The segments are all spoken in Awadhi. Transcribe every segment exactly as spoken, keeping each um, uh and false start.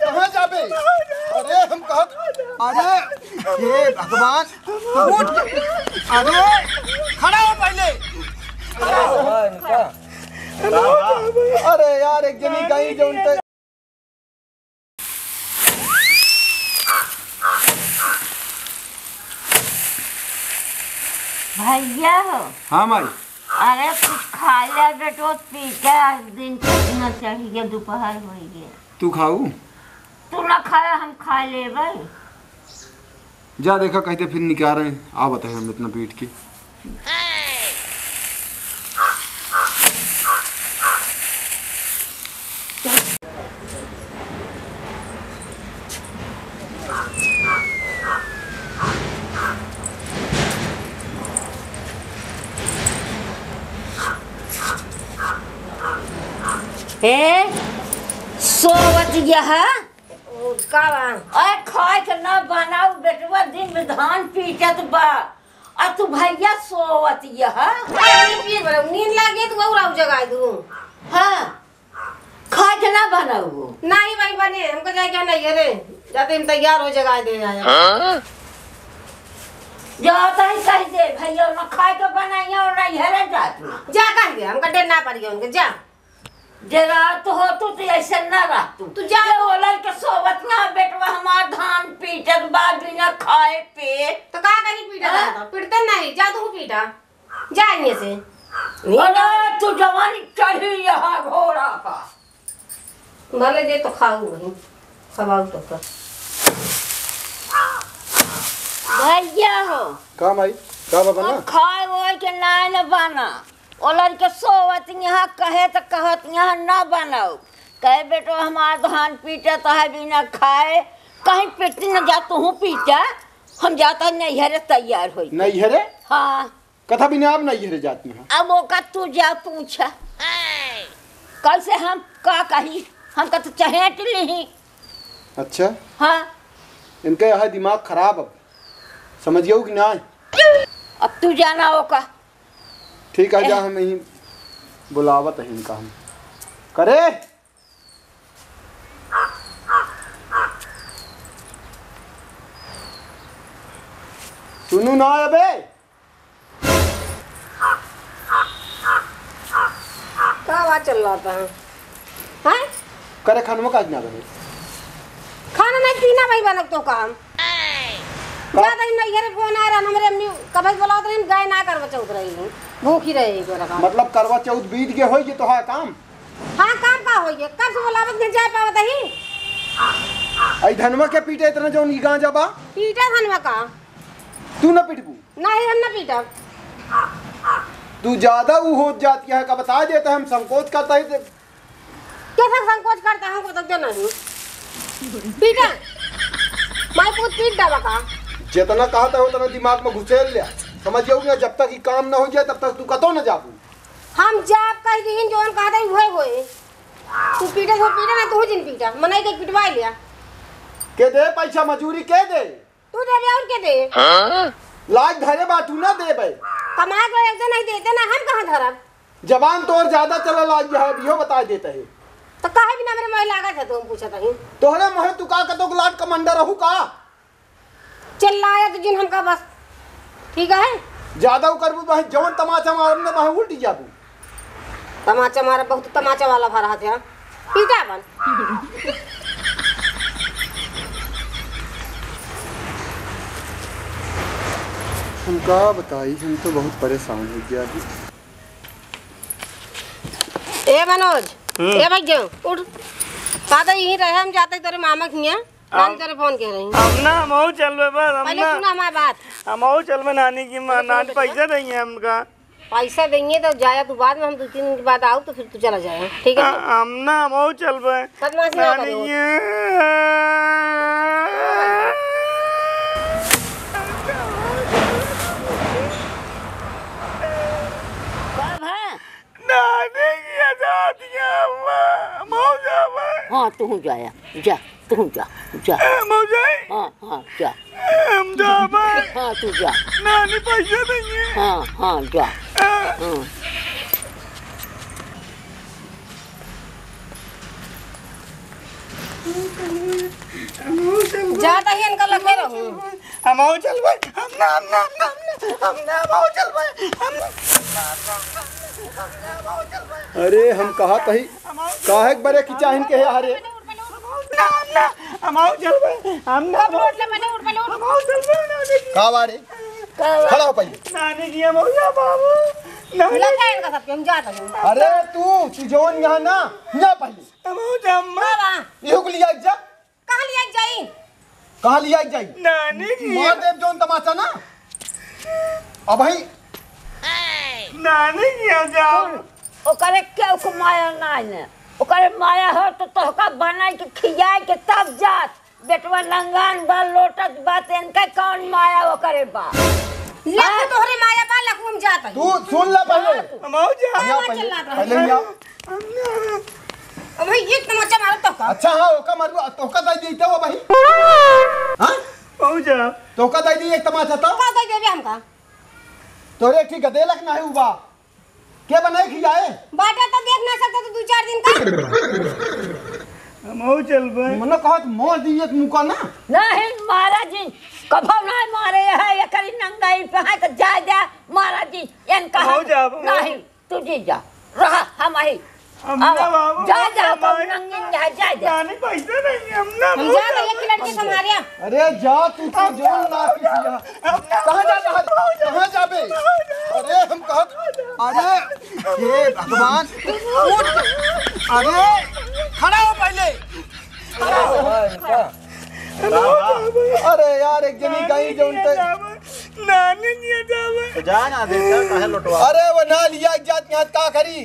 कहाँ जाबे? अरे हम कहत, अरे हे भगवान, उठ। अरे खड़ा हो पहले। अरे यार, एक जनी गई जो उनके भैया हो। हाँ माई। अरे कुछ खा ले बेटो, पी के आज दिन कितना चढ़ गया, दोपहर हो गया। तू खाऊ? तू ना खाया, हम खा लेबै। जा देखा, कहते फिर निकाल रहे हैं। आ बताए हम इतना पीट के। ए, सोवत यह? ओ, का बा? अरे, खाए के ना बनाऊ, बेटवा दिन में धान पीटत बा, आ तू भैया सोवत यह? नींद पीट बा, नींद लागे तो बउराऊ जगाए दू। हाँ, खाए के ना बनाऊ। नहीं भाई बने, हमको जाए के नहीं घरे, जाते हम तैयार हो जगाए दे आया। हाँ? जाता ही कह दे भैया, ना खाए के बनाइए और ना घरे जात ना। जा कह दे, हमका डर ना पड़ गया उनके, जा। जे रात हो तू तो ऐसे ना रह तू। तू जा। ये ओलर के सोवत ना बेटवा, हमार धान पीटत बा बिना खाए पे। तो का करी पीटा हाँ? रहता? पीटते नहीं, जा तू पीटा। जा इन्हें से। अरे तू जवानी चढ़ी यहाँ घोड़ा का। भले जे तो खाऊ वही, खवाऊ तो कर। भैया हो। का माई? का बा बना? खाए ओए के नाय न बना। ओ लड़के सोवत यहाँ कहे त कहत यहाँ ना बनाओ। कहे बेटो हमार धान पीटत है बिना खाए, कहीं पीट न जा तू पीटा, हम जाता नैहरे तैयार होई। नैहरे? हाँ। कथा बिना आप नैहरे जाती हैं? अब ओका तू जा पूछा। कैसे हम का कही? हम का तो चहेट ली। अच्छा। हाँ। इनका यह दिमाग खराब अब। समझ गयो कि ना? अब तू जाना ओका। ठीक है, जा, ए। हम यहीं बुलावत है इनका हम। करे। सुनू ना अबे। का बात चल रहा था? हैं? करे खानवा काज ना बने? खाना नहीं पीना भाई बनक तो काम। का? ज्यादा ही नहीं, घरे फोन आ रहा, हमरे अम्मी कभी बोलावत रही, गाय ना करवा चौथ रही, भूखी रहे एक बार काम। मतलब करवा चौथ बीत गए होई, ये तो है काम। हाँ, काम का होई है? कब से बोलावत नहीं जाए पावत ही? आई धनवा के पीटे इतना जौन ई गांजा बा? पीटा धनवा का? तू ना पिटबू? नहीं, हम ना पीटब। तू ज्यादा ऊ होत जाती है, का बता देता है, हम संकोच करता है ते- कैसा संकोच करता है, हमको तो देना नहीं। पीटा, माई पूत पीट डाला का? जितना कहता है उतना दिमाग में घुसेल लिया, समझ जाओ ना, जब तक ये काम ना हो जाए तब तक तू कतो ना जाबू। हम जाब कह दीन, जौन कहता है वही होए। तू पीटा तो पीटा ना, तू जिन पीटा, मनाई के पिटवा लिया। के दे पैसा मजूरी, के दे? तू देबे और के दे? हाँ? लाज धरे बा, तू ना देबे। कमाए को एक दिन नहीं देते ना, हम कहाँ धरब? जबान तोर ज्यादा चला लाग गया है, इहो बता देता है। तो काहे बिना मेरे मोह लागत है, तुम पूछत ही? तोहरे मोहे तू का कतो लाट कमांडर रहू का? चिल्लाया तो जिन हमका बस, ठीक है? ज्यादा उ करबू बहे, जवन तमाचा मारब ना बहे उल्टी जाबू। तमाचा मारा, बहुत तमाचा वाला भरा हाथ है। पीटा बन। हम का बताई, हम तो बहुत परेशान हो गया अभी। ए मनोज, हम्म। ए भैया, उठ। का तो यहीं रहे, हम जाते तेरे मामा के हियाँ। नानी हम तोरे फोन कह रही। हम ना, हमहू चलबे बस, हम पहले ना। सुना हमारी बात। हमहू चलबे नानी की माँ, नानी पैसा देंगे हमका। पैसा देंगे तो जाया तू बाद में, हम दो तीन दिन के बाद आओ तो फिर तू चला जाए, ठीक है? हम ना, हमहू चलबे। बदमाशी ना नानी करो। ये। का भा? नानी की आजादियाँ, अम्मा, मौजा में। हाँ, तू जाया, जा, तू जा, जा। ए, मौजाई। हाँ, हाँ, जा। ए, हम जाबे। हाँ, तू जा। नानी पैसा देंगे। हाँ, हाँ, जा। ए। हाँ। जात ही इनका लगे रहूं। हमहू चलबे। हम ना, हम ना, हम ना, हम ना, हम ना, हमहू चलबे। हम ना, हमहू चलबे। अरे, हम कहत ही, काहे के बरे की चाहिन के है, अरे? ना, हम ना, हमहू चलबे। हम ना, हमहू चलबे। हमहू चलबे, ना देखी। का बारे? का बा? खड़ा हो पहिले। नानी की हम हो जा बाबू। नानी लगा इनका सबके, हम जात हई। अरे तू, तू जौन यहाँ ना, यहाँ पहिले। हमहू जा अम्मा। बाबा। इहू के लिया जा। कहाँ लिया जाई? कहाँ लिया जाई? नानी की। मार देब जौन तमाचा ना। अबही। नानी की यहाँ जाओ। सुन, ओकरे केहू के माया नाई ने। ओकरे माया हो तो तोहका बनाई के खियाई के तब जात। बेटवा नंगान बा, लोटत बा, त इनका कौन माया ओकरे बा? लखू हाँ? तोहरे माया बा, लखू हम जात हई। तू सुन ले पहिले। हमहू जा। यहाँ हाँ, पहिले, चिल्लात रहे। पहिले यहाँ। अब भाई एक तमाचा मारब तो का? अच्छा, हाँ, ओका मारू, तोहका दे दी तो भाई। हाँ? हमहू जा। तोहका दे दी एक तमाचा तो? का दे देबे हमका? तोरे ठीक है, देलक नाही उबा। के बनाई खियाए? बाटा तो देख ना सकते तो दू चार दिन का। हमहू चलबे। मने कहत मोर दी एक मुका ना। नहीं महाराज जी, कभो नहीं मारे है, एकरी नंगाई पे है तो जा जा महाराज जी, इनका हमहू हम जाब, हमहू। नहीं। तू जी जा, रहा हम आई। हम आवा। ना बाबू, जा, हम जा, ना कौन माई। नंगी जा, जा, जा। नानी पैसा नहीं, हम ना हम जा, एक लड़की संभालिया। अरे जा तू तो जोन ना किसिया। हम ना कहाँ जा, कहाँ, कहाँ जाबे? अरे हम कहत, अरे हे भगवान, उठ। अरे खड़ा हो पहिले। अरे यार, एक जनी गई जो उनके नानी किया जावे। तो जा ना देता, काहे लोटवा? अरे वो ना लिया जात यहाँ का करी?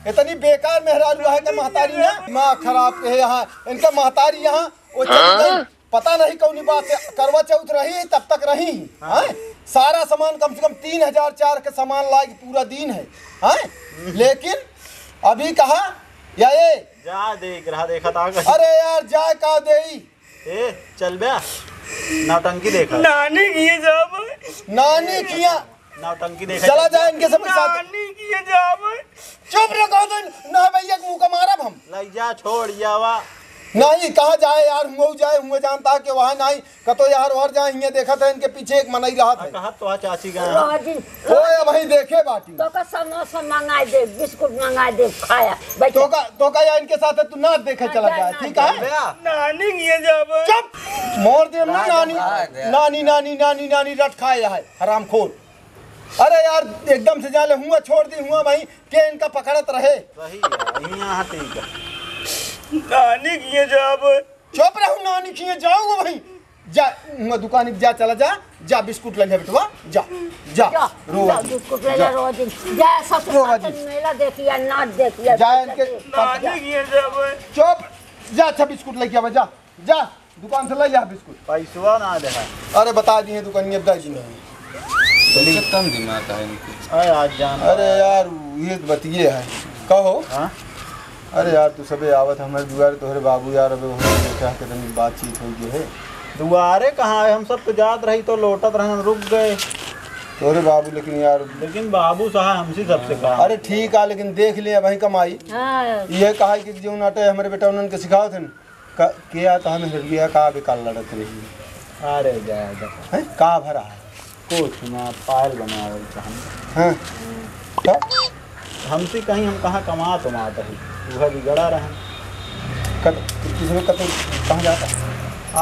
इतनी बेकार मेहरारू है के महतारी ना, दिमाग खराब के है यहाँ। इनका महतारी यहाँ वो चली गई। पता नहीं कौनी बात है, करवा चौथ रही तब तक रही। हाँ। हैं? सारा सामान कम से कम तीन हजार चार के सामान लाग पूरा दिन है। हैं? लेकिन अभी कहा या ये जा देख रहा, देखा था। अरे यार जाए का देई? ए, चल बे, नौटंकी देखा। नानी किए जाब। नानी किया। नौटंकी देखा। चला जाए इनके सबके साथ। नानी किए जाब। चुप रहो, कहो तो ना भैया के मुंह का मारब हम। लई जा, छोड़, ये आवा। नहीं, कहाँ जाए यार, हुआ जाए, हुआ जानता कि वहाँ नहीं, कतो यार और जाए, हियाँ देखत है इनके पीछे एक मनई रहत है। कहा तो चाची का। रोजी। ओए, अबही देखे बाटी। तोका समोसा मंगाई दे, बिस्कुट मंगाई दे, खाया, बैठ। तोका, तोका या इनके साथ तू ना देखे चला जाए, ठीक है? नानी किए जाब। चुप! मोर दे ना नानी, नानी, नानी, नानी, नानी रट खाए है, हरामखोर। अरे यार, एकदम से जाले हुआ छोड़ दी हुआ भाई, के इनका पकड़त रहे। सही है, यहाँ ठीक है। नानी किए जाब। चुप रहू, नानी किए जाओ भाई। जा, हुआ दुकान पे जा, चला जा, जा बिस्कुट ले ले बेटवा, जा, जा, जा, रोवा जा, जी, बिस्कुट ले जा। ले, रोवा जी। जा, सब रोवा जी। मेला देखिया, नाच देखिया, जा इनके जा। नानी किए जाब। चुप, जा, अच्छा बिस्कुट लेके आवा, जा, जा, दुकान से ले जा बिस्कुट। पैसवा ना दे है। अरे बता दिए दुकानिया, बता दी नहीं। चलिए। कम दिमाग है इनकी। अरे आज जान। अरे यार, ये तो बतिये है। कहो। हाँ? अरे यार, तू सबे आवत हमरे दुआरे, तोहरे बाबू यार, अबे वही देखा है, कितनी बातचीत हो गई है। दुआरे कहाँ है? हम सब तो जात रही तो लौटत रहन, रुक गए। तोहरे बाबू लेकिन यार। लेकिन बाबू साहब हमसे सबसे काम। अरे ठीक है, लेकिन देख ले भाई कमाई। हाँ। ये कहा कि जो नाटे हमरे बेटा उन्होंने के सिखावत है। का, के आ तो हमें हृदय का बेकार लड़त रही। अरे जा, जा। हैं? का भरा है? कुछ ना, पायल बनावल चाहन। हाँ। का? हमसे कहीं हम कहाँ कमात उमात है, वह बिगड़ा रहे। कत-, किसी में कत-, कहाँ जाता है?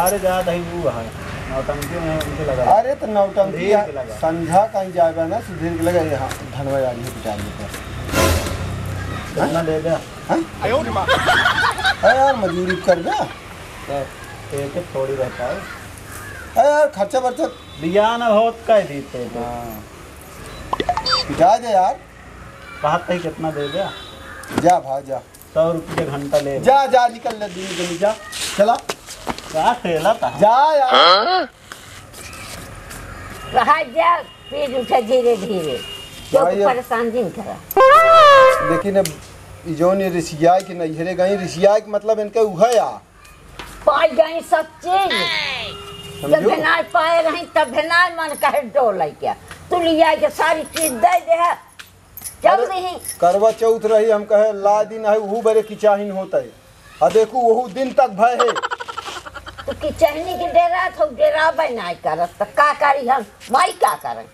अरे जात है, वो है, नौटंकी में उनके लगा। अरे तो नौटंकी सुधीर के लगा। संझा कहीं जाएगा ना, सुधीर के लगा, यहाँ धनवा यार ये विचार लेते हैं। कितना दे दे? हैं? अरे यार, मजदूरी कर दे। तो एक थोड़ी रहता है। अरे यार, खर्चा बर्चा। बियान होत कह दी थे तो। हाँ। जा दे यार। कहत ही कितना दे दे? जा भाई, जा। सौ रुपये घंटा ले। जा, जा, निकल ले, दिन के जा। चला। क्या खेला था? जा यार। हाँ? रहा जा, फिर उठा धीरे धीरे। क्यों भाई, अब परेशान जिन करा। लेकिन अब ई जौन ये रिसियाई के नैहरे गई, रिसियाई के मतलब इनके उहे आ। पाई गई सब चीज। समझो? जब ना पाए रही, तब ना मन कहे डोल के। तू लिया के सारी चीज दे दे है। चल अरे, रही। करवा चौथ रही, हम कहे ला दिन है, उहू बरे की चाहिन होता है। आ देखू, वहू दिन तक भय है। तो किचहनी के डेरा तो डेराबे नाहीं करत, तो का करी हम? माई का करन?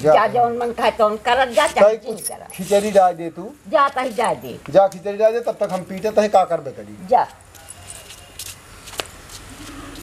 जा। जा, जौन मन खाए तौन करत जा, चाहे तै जिन कुछ करत। खिचड़ी डाल दे तू। जा, तही डाल दे। जा, खिचड़ी डाल दे, तब तक हम पीटत है, का करबे करी। जा।